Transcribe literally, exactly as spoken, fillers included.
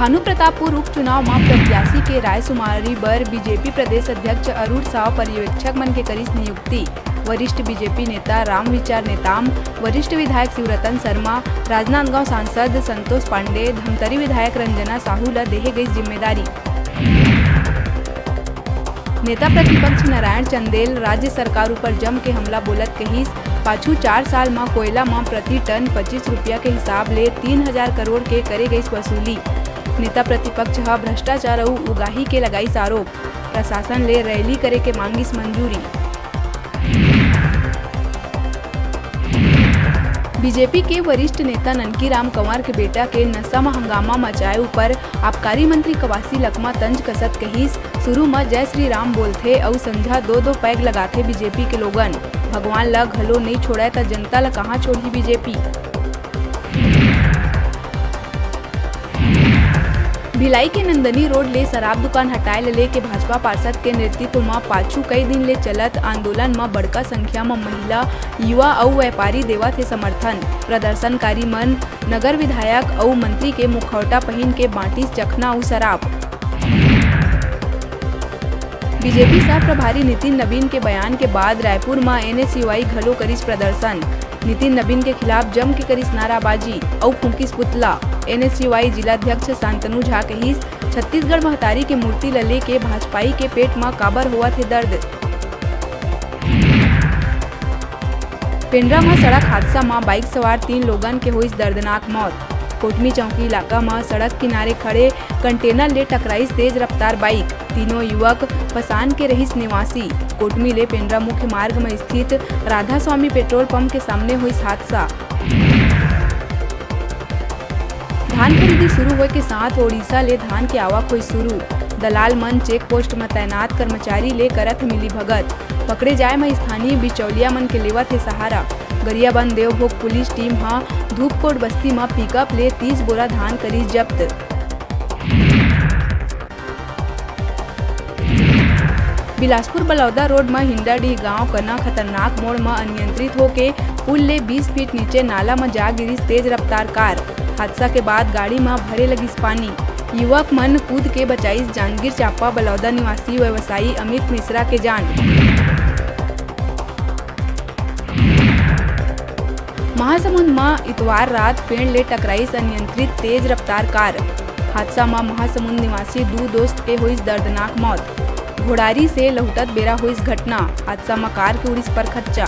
भानुप्रतापपुर उपचुनाव म प्रत्याशी के रायशुमारी बर बीजेपी प्रदेश अध्यक्ष अरुण साव पर्यवेक्षक मन के करिस नियुक्ति। वरिष्ठ बीजेपी नेता रामविचार नेताम, वरिष्ठ विधायक शिवरतन शर्मा, राजनांदगांव सांसद संतोष पांडे, धमतरी विधायक रंजना साहू ल देहे गई जिम्मेदारी। नेता प्रतिपक्ष नारायण चंदेल राज्य सरकार ऊपर जम के हमला बोलत कहिस, पाछू चार साल म कोयला म प्रति टन पच्चीस रुपया के हिसाब ले तीन हजार करोड़ के करे गइस वसूली। नेता प्रतिपक्ष ह भ्रष्टाचार अउ उगाही के लगाइस आरोप, प्रशासन ले रैली करे के मांगिस मंजूरी। बीजेपी के वरिष्ठ नेता ननकी राम कंवर के बेटा के नशा म हंगामा मचाए ऊपर आबकारी मंत्री कवासी लखमा तंज कसत कहिस, शुरू म जय श्री राम बोलथे अउ संझा दो दो पैग लगाथे बीजेपी के लोगन। भगवान ल घलो नइ छोड़य त जनता ल कहां छोड़ही बीजेपी। भिलाई के नंदनी रोड ले शराब दुकान हटाए ले लेके भाजपा पार्षद के नेतृत्व म पाछू कई दिन ले चलत आंदोलन म बड़का संख्या म महिला, युवा अउ व्यापारी देवत हे समर्थन। प्रदर्शनकारी मन नगर विधायक अउ मंत्री के मुखौटा पहिन के बांटिस चखना अउ शराब। बीजेपी सह प्रभारी नितिन नबीन के बयान के बाद रायपुर म एनएसयूआई घलो करिस प्रदर्शन। नितिन नबीन के खिलाफ जम के करिस नाराबाजी अउ फूंकिस पुतला। एनएसयूआई जिलाध्यक्ष शांतनु झा कहिस, छत्तीसगढ़ महतारी के मूर्ति ल लेके भाजपाई के पेट म काबर होवत हे दर्द। पेंड्रा म सड़क हादसा म बाइक सवार तीन लोगन के होइस दर्दनाक मौत। कोटमी चौकी इलाका म सड़क किनारे खड़े कंटेनर ले टकराइस तेज रफ्तार बाइक। तीनों युवक पसान के रहिस निवासी। कोटमी ले पेंड्रा मुख्य मार्ग म स्थित राधा स्वामी पेट्रोल पंप के सामने होइस हादसा। धान खरीदी शुरू होए के साथ ओडिशा ले धान के आवक होइस शुरू। दलाल मन चेक पोस्ट म तैनात कर्मचारी ले करत हे मिलीभगत। पकड़े जाए म स्थानीय बिचौलिया मन के लेवत हे सहारा। गरियाबंद देवभोग पुलिस टीम ह धूपकोट बस्ती म पिकअप ले तीस बोरा धान करिस जब्त। बिलासपुर बलौदा रोड म हिंडाडीह गांव कना खतरनाक मोड़ म अनियंत्रित होके पुल ले बीस फीट नीचे नाला म जा गिरिस तेज रफ्तार कार। हादसा के बाद गाड़ी म भरे लगिस पानी। युवक मन कूद के बचाइस जांजगीर चांपा बलौदा निवासी व्यवसायी अमित मिश्रा के जान। महासमुंद म इतवार रात पेड़ ले टकराइस अनियंत्रित तेज रफ्तार कार। हादसा म महासमुंद निवासी दू दोस्त के होइस दर्दनाक मौत। घोड़ारी से लहुटत बेरा होइस घटना। हादसा म कार के उड़िस परखच्चा।